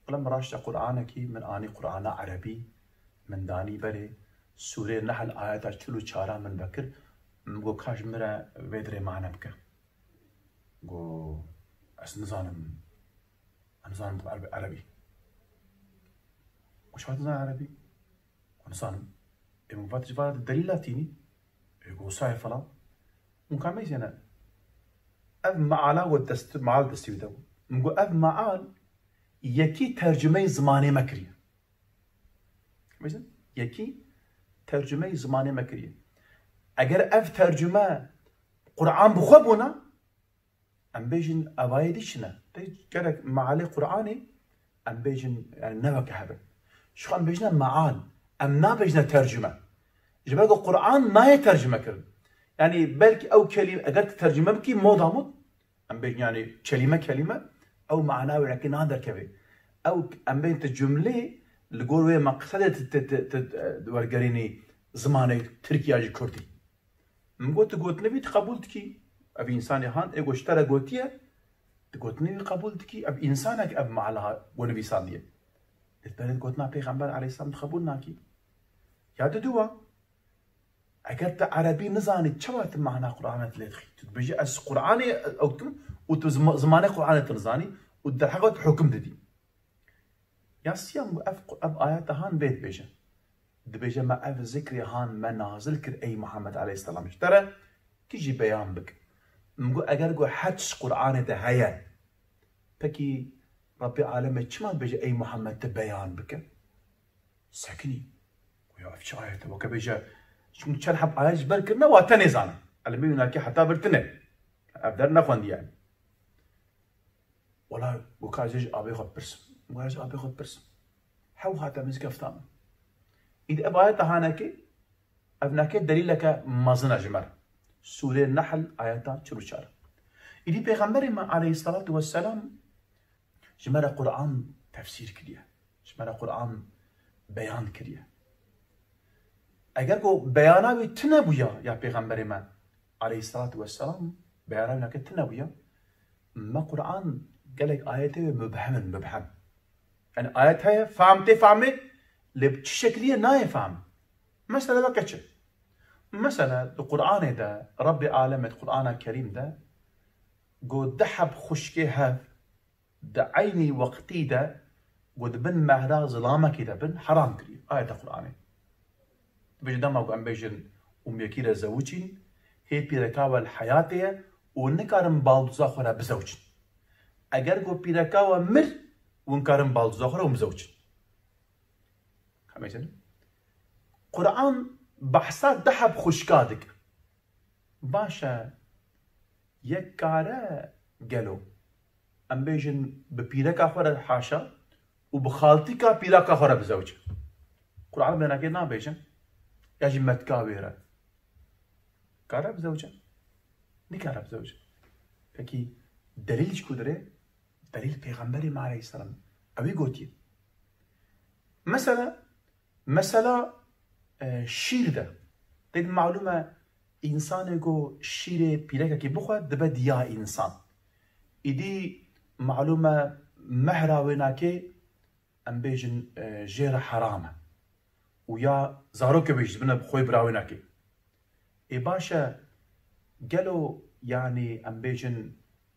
Wela min raşte Qur'anekî, min anî Qur'ana erebî, min danî berê, Sûrê Nehl ayeta çil û çar a min vekir, min go ka ji min re vê dirê mane bike. Go ez nizanim, ez nizanim erebî. Go çawa nizanim erebî? Nizanim. Ê min vat ji va delîla tînî? Ê go wisa ye falan. Min ka mêzene. Ev meala we dest, meal destî wî de bû. Min go ev meal yekî tercumeyê zimanê me kiriye. Mêzen? Yekî tercumeyê zimanê me kiriye. Eger ev tercume Qur'an bi xwe bûna, em bêjin evayê dî çi ne? Tê gerek mealê Qur'anê em bêjin, yani ne weke hev e. Ji xwe em bêjine meal, em nabêjine tercüme. Ji ber ku Qur'an nayê tercüme kirin. Yani belkî ew kelîme, eger tu tercüme bikî, modamod, em bêjin yani kelîme kelîme, ew mana wê rengê nan derkevê. Ew em bêjin tu cumlê li gor wê meqsedê tu, tu, tu, tu, e, wergerînî zimanê Tirkî ya jî Kurdî. Min got, tu gotinê wî tu qebûl dikî? Ev însanê han ê go ji te re gotiye, tu gotinê wî qebûl dikî? Ev însanek ev meala we nivîsandiye. Lê tu berê gotina Pêxember aleyhisselam tu qebûl nakî. Ya diduwa, eger tu erebî nizanî, çawa tu mana Qur'anê tu lê dixî? Tu dibêjî, ez Qur'anê ew dikim û tu zima-, zimanê Qur'anê tu nizanî û derheqa tu hukim didî. Ya siyam, ev, ev ayeta han vê dibêje. Dibêje, me ev zikrê han me nazil kir ey Muhammed aleyhisselam ji te re, tu jî beyan bike. Min got, eger got her tişt Qur'anê de heye, pekî Rabbê alemê çima dibêje ey Muhammed tu beyan bike? Sekinî. Got, ya ev çi ayet e? Weke bêje, çimkî çend heb ayet ji ber kirine, wa te nêzane. Elimê wî nakê heta vir tune. Ev der nexwendî yani. Wela, got ka ez ê ji abê xwe bipirsim. Got ez ji abê xwe bipirsim. Hew hate mizgefta min. Îdî ev ayeta hanekê, ev nake delîleke mezin e ji me re. Sûrê Nehl ayeta çil û çar. Îdî Pêxemberê me aleyhisselatu vesselam ji me re Qur'an tefsîr kiriye. Ji me re Qur'an beyan kiriye. Eger ku beyana wî tune bûya ya Pêxemberê me aleyhisselatu vesselam, beyana wî nake tune bûya, me Qur'an gelek ayetê wê mubhem in, mubhem. Yani ayet heye, fam tê famê, lê bi çi şekilî ye nayê fam. Mesela weke çi? Mesela di Qur'anê de, Rabbê alemê di Qur'ana Kerîm de, got du heb xuşkê hev, di eynî wextî de ku di bin mehra zilamekî de bin, heram kiriye. Ayeta Qur'anê. Dibêje dema ku em bêjin û yekî re zewicîn, hê pîreka we li heyatê ye û nikarin baldoza xwe re bizewicin. Eger ku pîreka we mir, hûn karin baldoza xwe re hûn bizewicin. Hemê sene. Quran behsa du heb xwişka dike. Baş e, yek kare gelo, em bêjin bi pîreka xwe re haşa û bi xaltîka pîreka xwe re bizewicin. Quran vênakê nabêjin. Ya jî metka wê re. Kare bizewicin? Nikare bizewicin. Pekî delîl ji ku dirê? Delîl Pêxemberê me aleyhisselam. Ew ê gotiye. Mesela, mesela, e, şîr de. Tê malûm e, însanê ku şîrê pîrekekî bixwe dibe diya însan. Îdî malûm e, mehra wênakê, em bêjin, e, jê re heram e. Û ya zarokê wê jî dibine bi xwê bira wênakê. Ê baş e, gelo, yanî, em bêjin,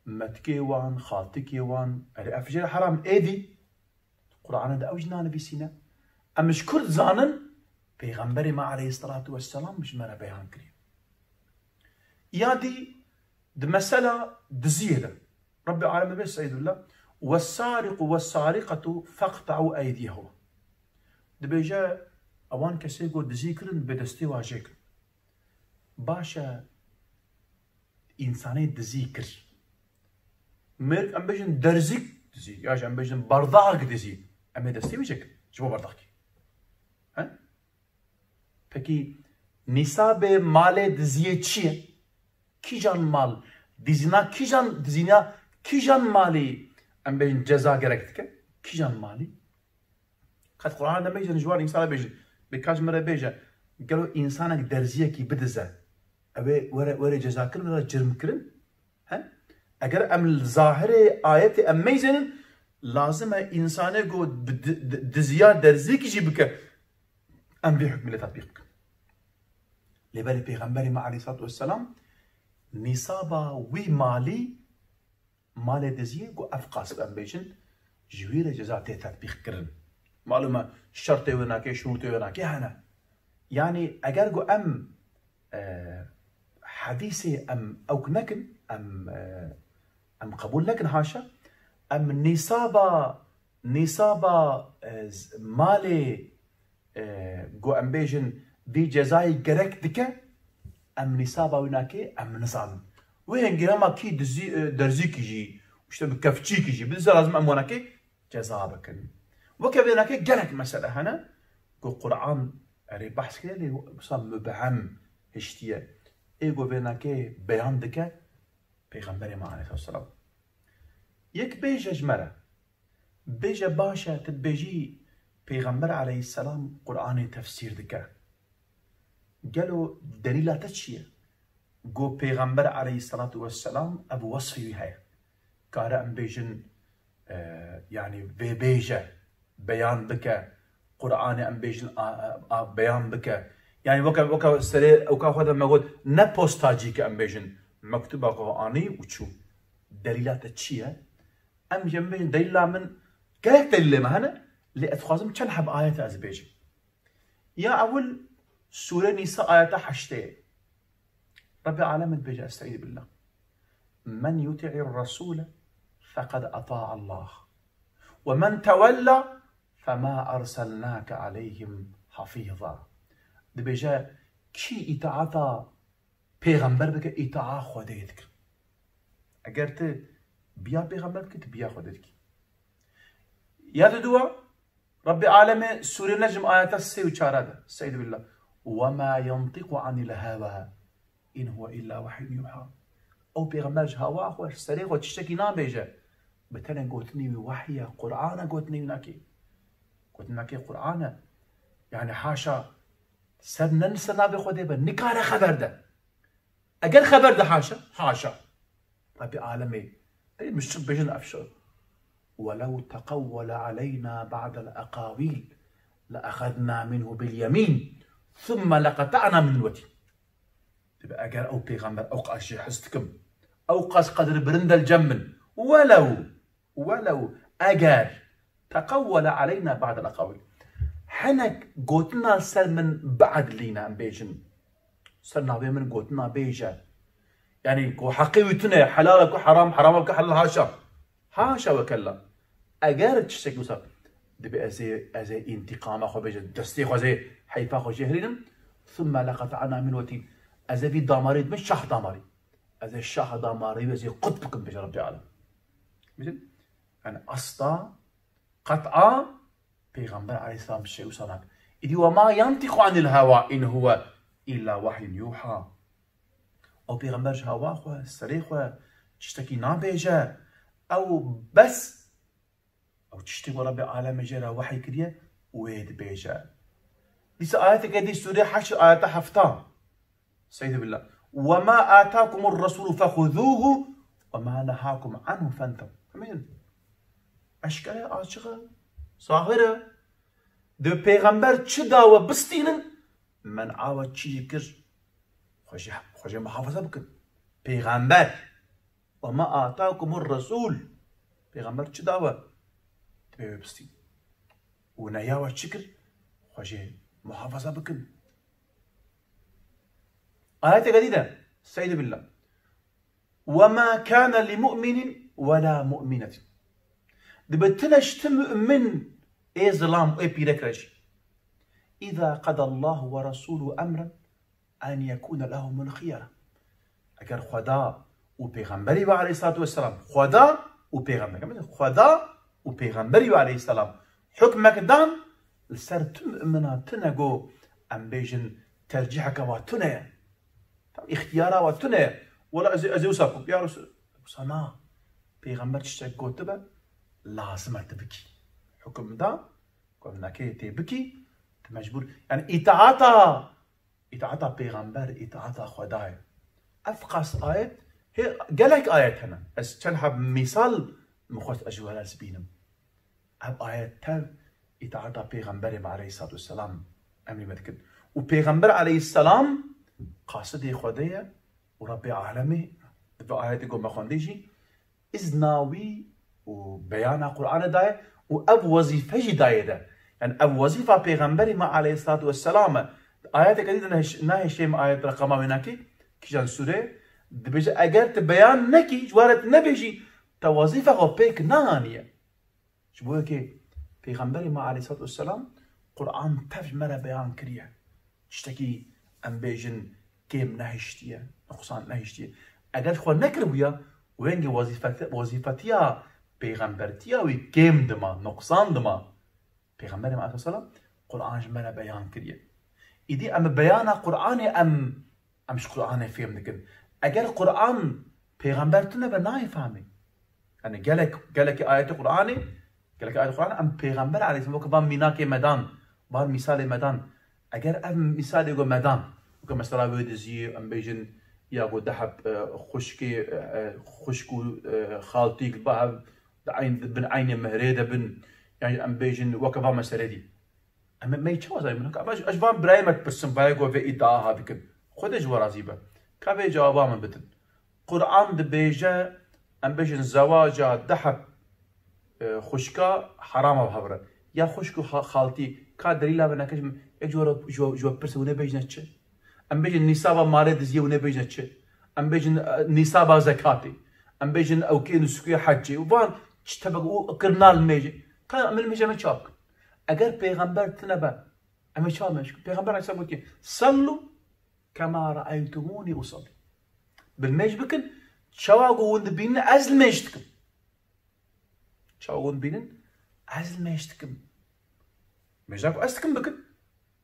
metikê wan, xaltikê wan, erê ev jê re heram êdî? Qur'anê de ew jî nanivîsîne. Em ji kur dizanin? Pêxemberê me aleyhisselatu vesselam ji me re beyan kiriye. Ya dî di mesela diziyê de Rabbê Alemê bê seyidullah, "Wessariqu wessariqetu feqta'u eydiyehuma." Dibêje, ewan kesê ku dizî kirin, bê destê wa jê kin. Baş e, însanê dizî kir. Mêrik em bêjin derzîk dizî, ya jî em bêjin berdaq dizî. Em ê destê wî çêkin ji bo berdaqkî. He? Pekî nîsabê malê diziyê çi ye? Kîjan mal? Dizîna kîjan, dizîna kîjan malî em bêjin ceza gerek dike? Kîjan malî? Qet Qur'an de meyzin ji wan însana bêjin. Bi kaç me re bêje, gelo însanek derziyekî bidize, ew ê were, were ceza kirin, were cirm kirin? He? Eger em li zahirê ayetê em meyzênin, lazim e însanê ku bi di-, di-, diziya derziyekî jî bike, em vê hukmê lê tetbîq bikin. Lê belê Pêxemberê me aleyhissalatu vesselam nîsaba wî malî malê diziyê ku ev qas em bêjin, ji wî re ceza tê tetbîq kirin. Malûm e, şertê wênakê, şurûtê wênakê hene. Yanî eger ku em, e, hedîsê em ewk nekin, em, e, em qebûl nekin haşa, em nîsaba, nîsaba, e, z-, malê e, ku em bêjin vî cezayê gerek dike, em nîsaba wî nake, em nizanin. Wê hengî hema kî dizî, e, derzîkî jî, işte bi kevçîkî jî, bi lazim em wanakê ceza bikin. Weke vênakê gelek mesele hene, ku Qur'an erê behs kiriye, lê wisa mubhem hiştiye. Ê ku vênakê beyan dike, Pêxemberê me aleyhisselam. Yek bêje ji me re, bêje baş e, tu dibêjî Pêxember aleyhisselam Qur'anê tefsîr dike. Gelo delîla te çi ye? Ku Pêxember aleyhisselatu vesselam ev wesfê wî heye. Kare em bêjin, e, yanî vê bêje, beyan bike, Qur'anê em bêjin a, a, a, beyan bike. Yanî weke, weke serê ewka xwe de me got, ne postacî ke em bêjin, mektuba xwe anî û çû. Delîla te çi ye? Em jî em bêjin, delîla min, gelek delîlê me hene, lê ez dixwazim çend heb ayet ez bêjim. Ya ewil, Sûre Nîsa ayeta heştê. Rebbê Alemê dibêje, Estaizu billah. "Men yuti'ir Resûle feqed eta'a Allah. Ve men tewella fema erselnake aleyhim hafîza." Dibêje, kî îtaata pêxember bike, îtaa Xwedê dike. Eger tu biya pêxember bikî, tu biya Xwedê dikî. Ya diduwa, Rebbê Alemê Sûrê Necm ayeta sê û çara de, Estaizu billah. "Ve ma yentiqu anil hewa, in huve illa vehyun yuha." Ew pêxember ji hewa xwe, ji serê xwe tiştekî nabêje. Bi tenê gotinê wî wehy e, Qur'an e gotinê wî nakê. Gotinê nakê Qur'an e. Yani haşa ser ne li ser navê Xwedê be, nikare xeber de. Eger xeber de haşa, haşa. Rebbê Alemê, ey muşrik bêjin ev şo. "Welev teqewwele aleyna ba'del eqawîl, le exedna minhu bil yemîn, thumme leqeta'na minhul wetin." Dibe eger ew pêxember, ew qas jê hez dikim, ew qas qedir birin del cem min. Welew, welew, eger, teqewwele aleyna ba'del eqawîl. Hinek gotina ser min ba'd lîne em bêjin. Ser navê min gotina bêje. Yani ku heqê wî tune, helal e ku heram, heram e ku helal, haşa. Haşa ve kella. Eger tiştekî wisa dibe ez ê, ez ê întîqama xwe bêje, destê xwe zê heyfa xwe jê hilînim. Thumme leqet'na minhu l-wetin. Ez ê vî damarî dibe şah damarî. Ez ê şah damarî wê ez ê qut bikim bêje Rebbê Alem. Bêjin, yani asla, qet'a Pêxember aleyhisselam tiştê wisa nake. Îdî وما ينطق عن الهوى إن هو إلا وحي يوحى. Ew pêxember ji hewa xwe, serê xwe, tiştekî nabêje. Ew bes, ew tiştê ku Rebbê alemê jê re wehy kiriye, wê dibêje. Dîsa ayeteke dî sûrê Heşr ayeta hefta. Estaizu billah. وما آتاكم الرسول فخذوه وما نهاكم عنه فانتهوا. Hemî eşkere, açık e, zahir e. Di pêxember çi da we bistînin, men'a we çi jî kir, xwe jê, xwe jê muhafaza bikin. Pêxember. وما آتاكم الرسول. Pêxember çi da we, divê wê bistîn. Û nehiya we çi kir, xwe jê muhafaza bikin. Ayeteke dî de, Estaizu billah. وما كان لمؤمن ولا مؤمنة. Dibe tune ji ti mu'min ê zilam, ê pîrek re jî. إذا قضى الله ورسوله أمرا أن يكون لهم الخيرة. Eger Xweda û Pêxemberî ve aleyhissalatu vesselam, Xweda û Pêxember, Xweda û Pêxemberî ve aleyhisselam hukmek dan, li ser tu mu'mina tune go, em bêjin, tercîheke wa tune ye. Tam îxtiyara wa tune ye. Wela ez, ez ê wisa bikim. Ya Resul, wisa na. Pêxember tiştek gotibe, lazim e tu bikî. Hukum da, ku em nekê tê bikî, tu mecbûr. Yani îtaata, îtaata pêxember, îtaata Xwedayê. Ev qas ayet, hê gelek ayet hene. Ez çend heb mîsal min xwest ez ji we re ez bînim. Ev ayet tev îtaata Pêxemberê me aleyhissalatu vesselam emrî me dikin. Û Pêxember aleyhisselam qasidê Xwedê ye û Rebbê alemê, di vê ayetê ku me xwendî jî, izna wî û beyana Qur'anê daye û ev wezîfe jî daye de. Yani ev wezîfa Pêxemberê me aleyhissalatu vesselam e. Ayeteke dî de nehêş-, nahêşê me ayet reqema wê nakî, kîjan sûre, dibêje, eger tu beyan nekî, ji we re tu nebêjî, te wezîfa xwe pêk neaniye. Ji bo yekê Pêxemberê me aleyhissalatu vesselam Qur'an tev ji me re beyan kiriye. Tiştekî em bêjin kêm nehiştiye, nuqsan nehiştiye. Eger xwe nekiribûya, wengê wezîfeti-, wezîfetiya pêxembertiya wî kêm dima, nuqsan dima. Pêxemberê me aleyhisselam Qur'an ji me re beyan kiriye. Îdî em bi beyana Qur'anê em, em ji Qur'anê fêm dikin. Eger Qur'an pêxember tune be nayê fehmê. Yani gelek, gelekî ayetê Qur'anê, gelekî ayetê Qur'anê em pêxember aleyhisselam weke van mînakê me dan, van mîsalê me dan. Eger ev mîsalê ku me dan, weke mesela wê diziyê, em bêjin, ya ku deheb, e, xwişkê, e, e, xwişk û, e, xaltîk ba hev di eyn-, di bin eynê mihrê de bin, yani em bêjin weke va meselê dî. Em ê me çawa zayê min? Ka ez, ez van birayê me dipirsim, vayê ku vê îdia ha dikin. Xwedê ji we razî be. Ka vê cewaba min bidin. Qur'an dibêje, em bêjin zewaca deheb, e, xwişka heram e bi hev re. Ya xwişk û xa-, xaltî, ka delîla me neke ji min, yek ji we re, ji we, ji we pirse hûn ê bêjine çi? Em bêjin nîsaba malê diziyê hûn ê bêjine çi? Em bêjin, e, nîsaba zekatê. Em bêjin ewkê nusukê hecê. Û van çi tebek û kirina li mêjê. Ka em li mêjê me çap kin. Eger pêxember tine be, em ê çawa mêj kin? Pêxember aleyhisselam gotiye, "Sallu kema reeytumûnî usallî." Bi mêj bikin, çawa ku hûn dibînin ez li mêj dikim. Çawa hûn dibînin ez li mêj dikim. Mêja ku ez dikim bikin.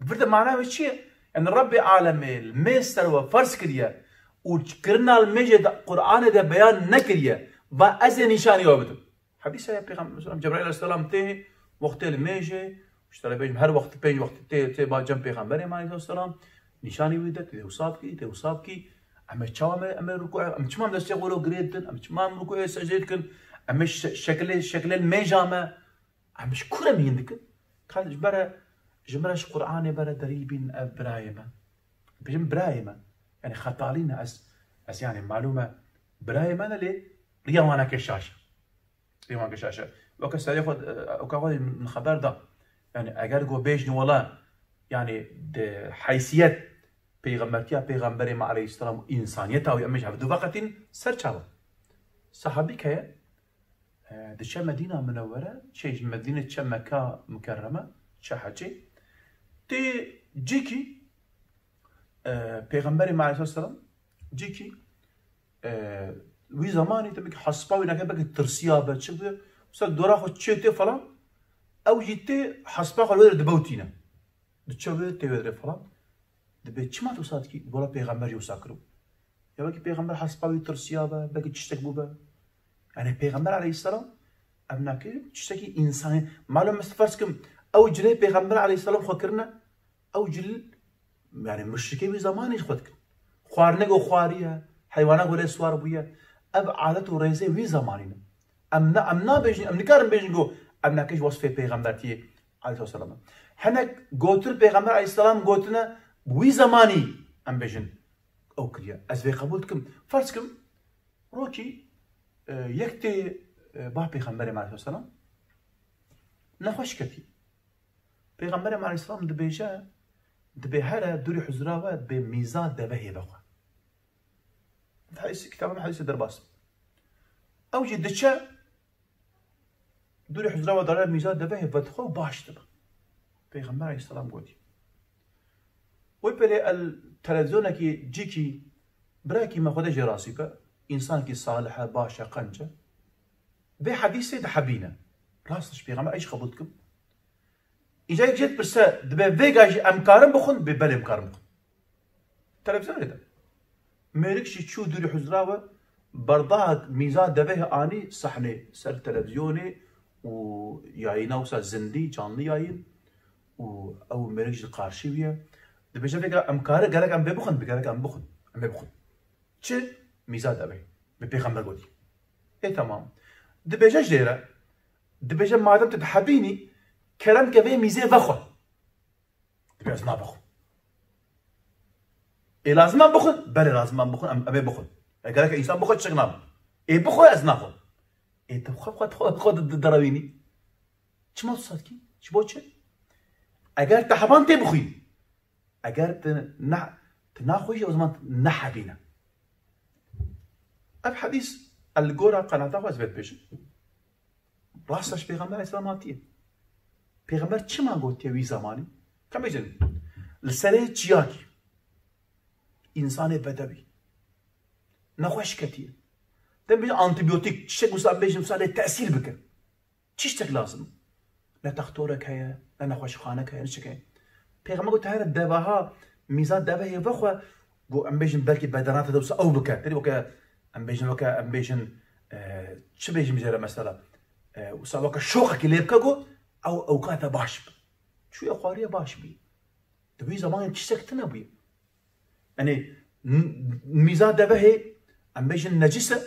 Vir de mana wê çi ye? Yani Rebbê alemê li mêj ser we ferz kiriye û kirina li mêjê de Qur'anê de beyan nekiriye. Va ez ê nîşanî we bidim. Hedîsa ya Pêxember, Cebraîl aleyhisselam tê, wextê li mêjê, ji te re bêjim, her wext pênc wextê tê, tê ba cem Pêxemberê me aleyhisselam, nîşanî wî de, tê wisa bikî, tê wisa bikî. Em ê çawa me, em ê rukû, em çima em destê xwe lo girê dikin, em çima em rukûyê secdeyê dikin, em ê şe-, şekilê, şekilê mêja me, em ji ku re mîn dikin? Ka ji me re, ji me re ji Qur'anê bere delîl bîn ev birayê me. Bêjim birayê me. Yani xetalî ne ez, ez yani malûm e birayê me ne lê riya wan neke şaş e. Riya wan neke şaş e. Weke serê xwe, e, weke xwe min xeber da. Yani eger ku bêjin wela, yani di heysiyet pêxembertiya pêxemberê me aleyhisselam û însaniyeta wî em ê ji hev du veqetîn ser çawa. Sahabî keye, e, diçe Medîna Minewwere, çê ji Medîne diçe Meka Mukerreme, diçe hecê. Tê cîkî, e, Pêxemberê me aleyhisselatu vesselam, cîkî, e, wî zemanî tabii ki hespa wî neke belkî tirsiya be, çi bûye, mesela dora xwe çê tê falan, ew jî tê hespa xwe li wê dibewtîne. Diçe wê tê wê dirê falan. Dibê çima tu wisa dikî? Wela Pêxember jî wisa kiribû. Ya belkî Pêxember hespa wî tirsiya be, belkî tiştek bûbe. Yani Pêxember aleyhisselam ev nake tiştekî însanî. Malum, ez ferz kim, ew cilê Pêxember aleyhisselam xwe kirine, ew cil, yani muşrikê wî zemanê xwe dikin. Xwarine go xwariye, heywana go lê siwar bûye. Ev adet û rêzê wî zemanî ne. Em ne, em nabêjin, em nikarin bêjin go ev nake ji wesfê Pêxembertiyê aleyhisselam. Hinek gotin Pêxember aleyhisselam gotine wî zemanî em bêjin ew kiriye. Ez vê qebûl dikim. Ferz kim, rokî, e, yek tê, e, ba Pêxemberê me aleyhisselam nexweş ketî. Pêxemberê me aleyhisselam dibêje, dibê here dûrî huzura we dibê mîza devehê vexwe. Hadîs, kitaba me hadîsê derbas. Ew jî diçe, dûrî huzra we dare mîza devehê vedixwe û baş dibe. Pêxember aleyhisselam gotî. Wê pêrê el televizyonekî cîkî birekî me Xwedê jê razî be, însanekî salih e, baş e, qenc e. Vê hedîsê dihebîne. Rast e, ji Pêxember ez jî qebûl dikim. Îca yek jê dipirse, dibê vêga jî em karin bixwin, dibê belê em karin bixwin. Televizyonê de. Mêrik jî çû dûrî huzra we, berdahek mîza devehê anî sehnê ser televizyonê û yayîna wisa zindî, canlı yayın û ew mêrik jî qarşî wî ye. Dibêje vêga em kare, gerek em vê bixwin, bi gerek em bixwin. Em vê bixwin. Çi? Mîza devehê. Bi Pêxember gotî. Ê, temam. Dibêje jê re, dibêje madem tu dihebînî, kerem ke vê mîzê vexwe. Dibê ez nabixwim. Ê lazim em bixwin? Belê lazim em bixwin, em, em ê bixwin. E, gerek e însan bixwe, tiştek nabe. Ê bixwe, ez naxwim. Ê tu xwe, xwe, xwe, xwe di, di, derewînî. Çima tu sa dikî? Ji bo çi? Eger tu heban tê bixwî. Eger tu ne, tu naxwî jî, o zaman tu nehebîne. Ev hedîs, el gora qenata xwe ez vê dibêjim. Rast e, ji Pêxember aleyhisselam hatiye. Pêxember çima gotiye wî zemanî? Ka bêjin, li serê çiyakî, însanê bedewî, nexweş ketiye. Dem bêjin antibiyotîk, tiştek wisa bêjin, wisa lê tesîr bike. Çi tiştek lazim? Ne textorek heye, ne nexweşxanek heye, ne çi heye. Pêxember got, here deveha, mîza devehê vexwe, got, em bêjin belkî bedena te de wisa ew bike. Têdî weke, em bêjin weke, em bêjin, e, çi bêjim jê re mesela? E, wisa weke şoqekî lê bike, got, ew, ewka te baş bi. Çûye xwariye baş bî. Di wî zemanê tiştek tune bûye. Yanî, m-, mîza devehê, em bêjin necis e,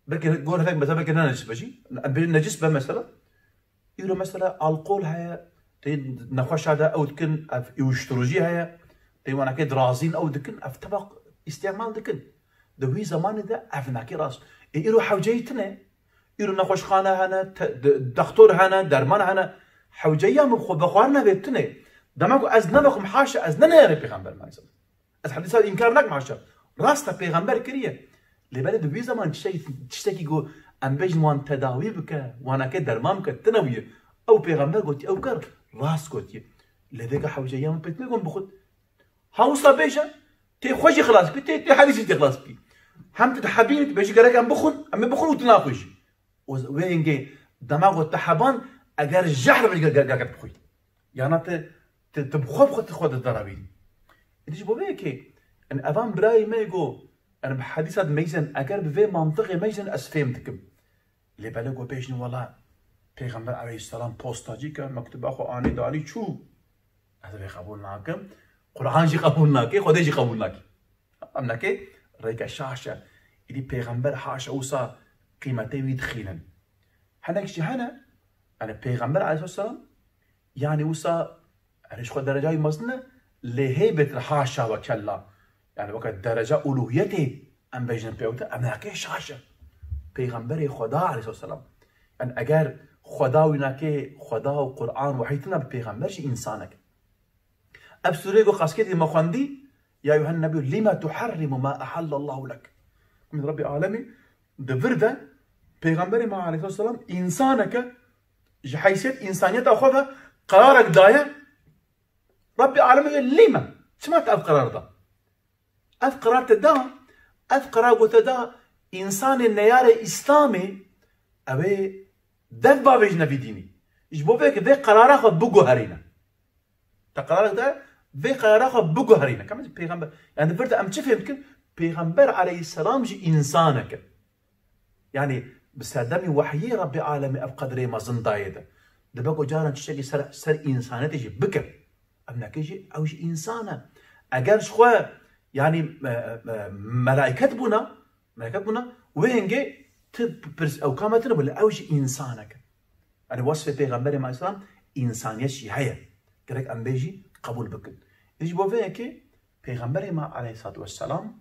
belkî gor hinek mesela belkî ne necis be jî. Em bêjin necis be mesela. Îro mesela alkol heye, tê nexweşa de ew dikin, ev uyuşturucu heye, tê wanakê dirazîn ew dikin, ev tebaq îstîmal dikin. Di wî zemanê de ev nakê rast. Ê îro hewceyî tune, îro nexweşxane hene, te-, de-, dextor hene, derman hene, hewceyiya min xwe vexwarine vê tune. Dema ku ez nevexwim haşa, ez ne neyarê Pêxember me aleyhisselam. Ez hedîsa înkar nakim haşa. Rast e, pêxember kiriye. Lê belê di wî zeman tiştekî, tiştekî ku em bêjin wan tedawî bike, wanakê derman bike, tune bûye. Ew pêxember gotiye, ew kar rast gotiye. Lê vêga hewce ya min pêt nêgon bixwin. Ha wisa bêje, tê xwe jî xilas bî, tê, tê hedîsî tê xilas bî. Hem tu dihebînî, tu bêjî gerek em bixwin, em ê bixwin û tu naxwî jî. O z-, wê hingê dema ku te heban, eger jehr be, ger-, ger-, gerek bixwî. Yana te, te, te bi xwe bi xwe, te xwe de derewînî. Îdî ji bo vê yekê, yani evan birayê me go, yani bi hedîsa dimeyzin, eger bi vê mantiqê meyzin, ez fêm dikim. Lê belê go bêjin, wela Pêxember aleyhisselam postacî ke, mektuba xwe anî danî çû. Ez vê qebûl nakim. Quran jî qebûl nake, Xwedê jî qebûl nake. Em nake rêke şaş e. Îdî pêxember haşa wisa qîmetê wî dixînin. Hinek jî hene, yani pêxember aleyhisselam, yani wisa, yani ji xwe dereca wî mezin e, lê hê bêtir haşa ve kella. Yani weke dereca uluhiyetê em bêjin pê wite, em nake şaş e. Pêxemberê Xweda aleyhisselam. Yani eger Xweda wî nake, Xweda û Quran wehî tine bi pêxember jî însanek. Ev sûreyê ku qaskedî me xwendî, "Ya eyyuhen nebiyyu lime tuharrimu ma ehallallahu lek." Min Rabbî alemî di vir de Pêxemberê me aleyhisselam însaneke ji heysiyet însaniyeta xwe ve qerarek daye. Rabbê alemê ye lîme. Çima te ev qerar da? Ev qerar te da, ev qerar gote da, însanê neyarê Îslamê, ew ê dev bavêjine vî dînî. Ji bo vê yekê vê qerara xwe biguherîne. Te qerarek da, vê qerara xwe biguherîne. Ka em pêxember, yani vir de em çi fêm dikin? Pêxember aleyhisselam jî însanek e. Yani bi serdemî wehyê Rabbê alemê ev qedrê mezin dayê de. Dibe ku caran tiştekî ser, ser însanetê jî bike. Em neke jî, ew jî însan e. Eger ji xwe, yani, e, e, melaiket bûna, melaiket bûna, wê hingê tu pirs ew kame tune bû, lê ew jî însanek e. Yani wasfê Pêxemberê me aleyhisselam însaniyet jî heye. Gerek em bê jî qebûl bikin. Ji bo vê yekê Pêxemberê me aleyhissalatu vesselam,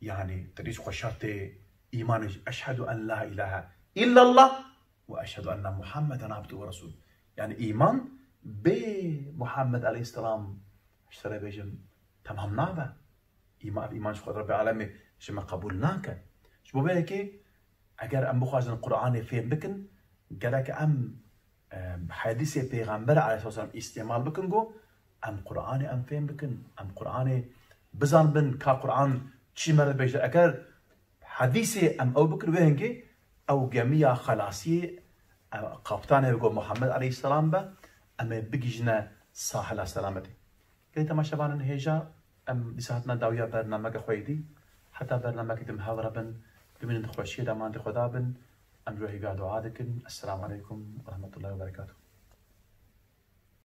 yani, te dît xwe şertê îmanê jî, "Eşhedû en la ilahe illallah ve eşhedû enne Muhammeden abdû ve resûl." Yani îman bê Muhammed aleyhisselam, ji te re bêjim, temam nabe. Îman, ev îman ji xwe Rabbê alemê ji me qebûl nake. Ji bo vê yekê, eger em bixwazin Qur'anê fêm bikin, gerek em, em, hedîsê Pêxember aleyhisselam îstîmal bikin ku em Qur'anê em fêm bikin, em Qur'anê bizanbin, ka Qur'an çi me re dibêje. Eger hedîsê em ew bikin, wê hingê ew gemiya xelasiyê, e, kaptanê ku Muhammed aleyhisselam be, em ê bigihîjine sahila selametê. Gelî temaşevanên hêja, em dîsa hatina dawiya bernameke xwe yê dî. Heta bernamekê din hev re bin, bimînin di xweşiyê de, amantê Xweda bin. Em ji we hêviya dua dikin. Esselamu aleykum ve rahmetullahi ve berekatuhu.